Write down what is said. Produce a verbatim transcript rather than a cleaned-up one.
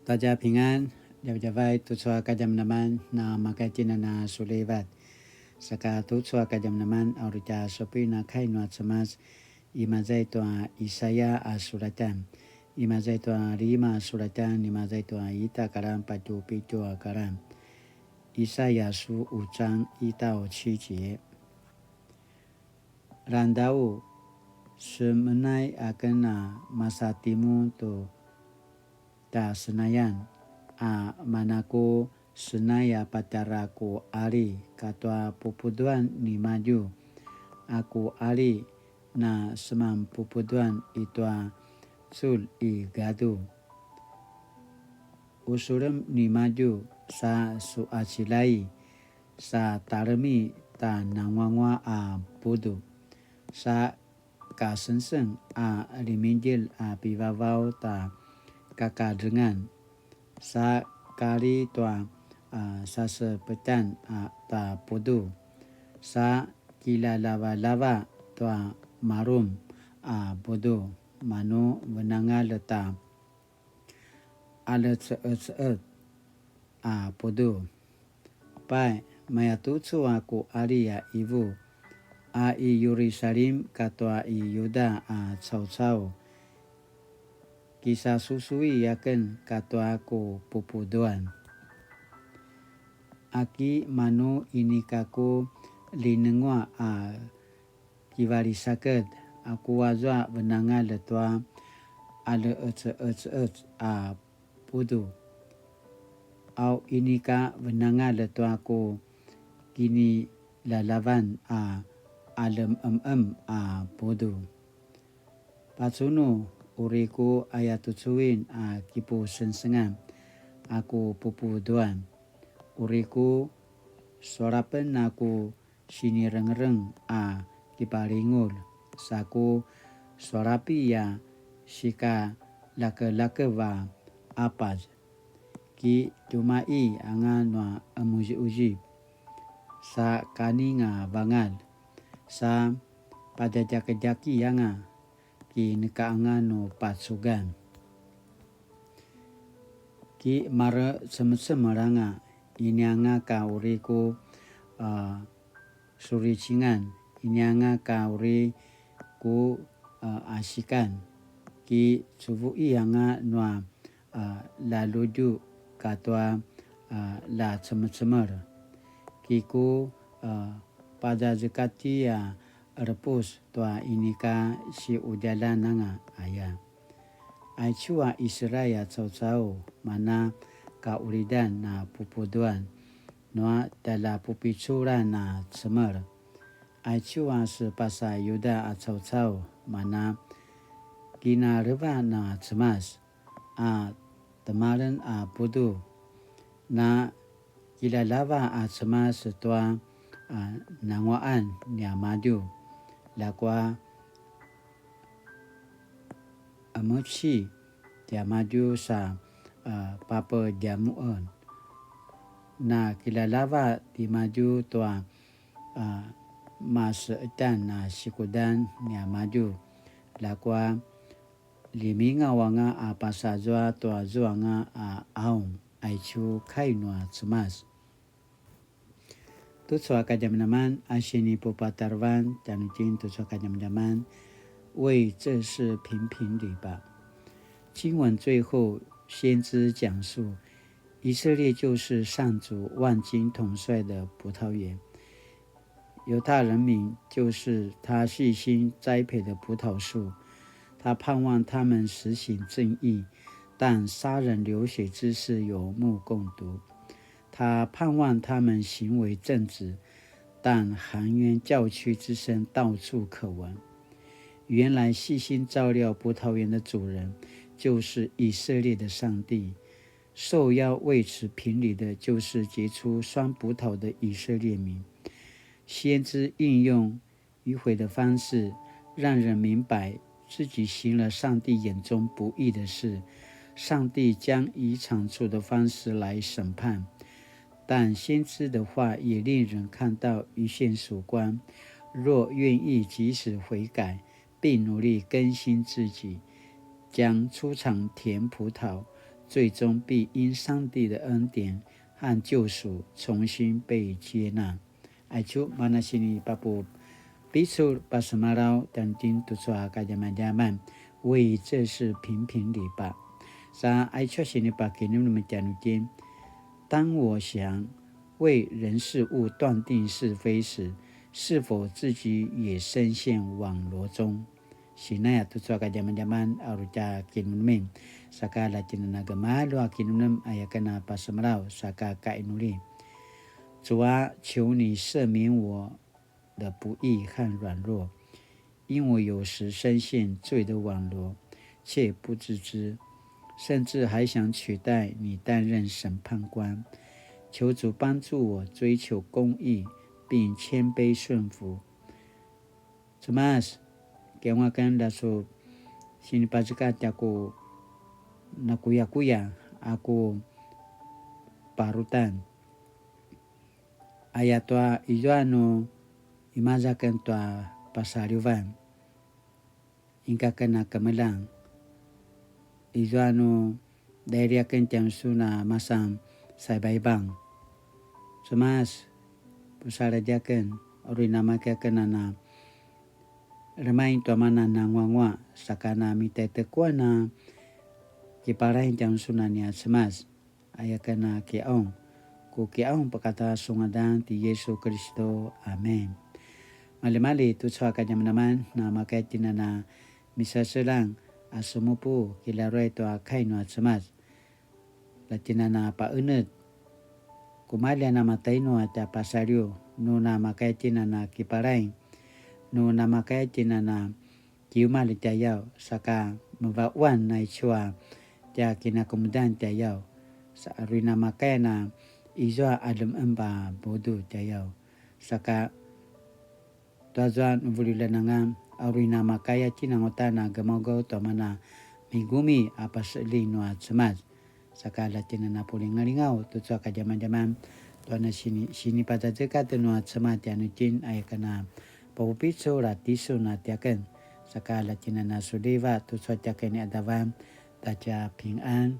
大家平安, djavadjavay tucu a kadjamadjaman na makaitinan a sulivat. Saka tucu a kadjamadjaman a uri tja supuin a kai nua Cemas, imaza i tua Isaya a sulatan, imaza i tua lima a sulatan, imaza i tua ita a karan patje pitju a karan. 以賽亞書五章一到七節。 Langedau, semenay aken a masa timun tu tja senayan, a manaku senay a patjara ku qali katua pupuduan nimadju, a ku qali na seman pupuduan i tua cul i gadu. Usulem nimadju sa suqacilay, sa talemi ta nanguanguaq a pudu, sa kasengseng a limidil a pivavaw ta kakadrengan, sa kali tua, a, sasepetan a ta pudu, sa kilalavalava tua marum a pudu, manu venangalj ta qaleceqeceqec a pudu. Pai, mayatucu a ku qali a ivu, a i Yerusalim katua i Yuda a caucau, kisasusui aken katua ku pupuduan. Aki manu inika ku linenguaq a kivalisaked, a ku azua venangalj tua qaleceqeceqec a pudu. Au inika venangalj tua ku kinilalavan a qalemeqem a pudu. Pacunu, uri ku ayatucuin a kipusengsengan a ku pupuduan. Uri ku sualapen a ku sinirengreng a kipalingulj, sa ku sualapi a sikalakelakev a apaz, ki tjumaqi anga nua qemuziquzip, sa kaninga vangalj, sa padjadjakedjaki anga, ki neka anga nu pacugan. Ki marecemecemel anga, inianga ka uri ku, a, suricingan, inianga ka uri ku, a, asikan, ki cuvuqi anga nua, a, laludju katua, a, lacemecemel, ki ku, a, padjazekati a qerepus tua inika siqudjaljan anga aya. Aicu a Israil a caucau, mana kaqulidan a pupuduan nua tjaljapupiculan a cemel. Aicu a sepasa Yuda a caucau, mana kinaleva na Cemas a temalen a pudu, na kilalava a Cemas tua, a, nanguaqan niamadju, ljakua qemeci tiamadju sa, a, papedjamuqen. Na kilalava timadju tua, a, maseqetjan a sikudan niamadju, ljakua ljimingaw anga a pasazua tua zuanga a qaung, aicu kai nua Cemas. Tucu a kadjamadjaman a sinipupatarevan tjanuitjen tucu a kadjamadjaman, 为这事评评理吧。经文最后，先知讲述，以色列就是上主万军统帅的葡萄园，犹太人民就是他细心栽培的葡萄树。他盼望他们实行正义，但杀人流血之事有目共睹。他盼望他们行为正直，但含冤叫屈之声到处可闻。原来细心照料葡萄园的主人，就是以色列的上帝。受邀为此评理的，就是结出酸葡萄的以色列民。先知运用 迂回的方式，让人明白自己行了上帝眼中不义的事，上帝将以惩处的方式来审判。但先知的话也令人看到一线曙光，若愿意及时悔改，并努力更新自己，将初尝甜葡萄最终必因上帝的恩典和救赎重新被接纳。Aicu mana sini papu picul pasemalaw tjanuitjen tucu a kadjamadjaman, 为这事评评理吧。Sa aicu sini pakinemnem tjanuitjen, 当我想为人事物断定是非时，是否自己也深陷网罗中？Sinaya tucu a kadjamadjaman a uri tja kinemnemen, saka latjinana gemalju a kinemnem aya ken a pasemalaw saka kainuli. 主啊，求你赦免我的不义和软弱，因我有时深陷罪的网罗，却不自知，甚至还想取代你担任审判官。求主帮助我追求公义，并谦卑顺服。Cemas, kiqaung aken la su sinipazekatj a ku nakuyakuya a ku parutan. Ayatua izua nu imaza aken tua pasaliwan, inika aken a kemeljang. Izua nu dairi aken tjanusun a masan saibaibang. Cemas, pusaladj aken, uri namaki aken a na remaing tua mana nanguanguaq, saka na mitaitekuan a kipalaing tjanusun a nia Cemas. Aya ken a kiqaung. Ku kiqaung pakata su ngadan ti Yesu Kiristu. Amen. Maljimalji tucu a kadjamadjaman, namakaya tjinana misaseljang a semupu kilaruay tua kai nua Cemas. Latjinana paenetj. Kumalji a namatainu a tja pasaliw, nu namakaya tjinana kipalaing, nu namakaya tjinana kiumalj tjayaw, saka mevaquan naicu a tja kinakemudan tjayaw, sa uri namakaya na izua a ljemeqem a budu tjayaw, saka tuazua nu veliuljan anga, a uri namakaya tjinangutan a gemaugaw tua mana migumi a paseqeljing nua Cemas. Saka latjinana pulingalingaw tucu a kadjamadjaman, tua na sini, sinipazazekatj nua Cemas tjanuitjen aya ken a papupicul a tisun a tiaken. Saka latjinana suliva tucu a tiaken ni adavan, ta tja pingan.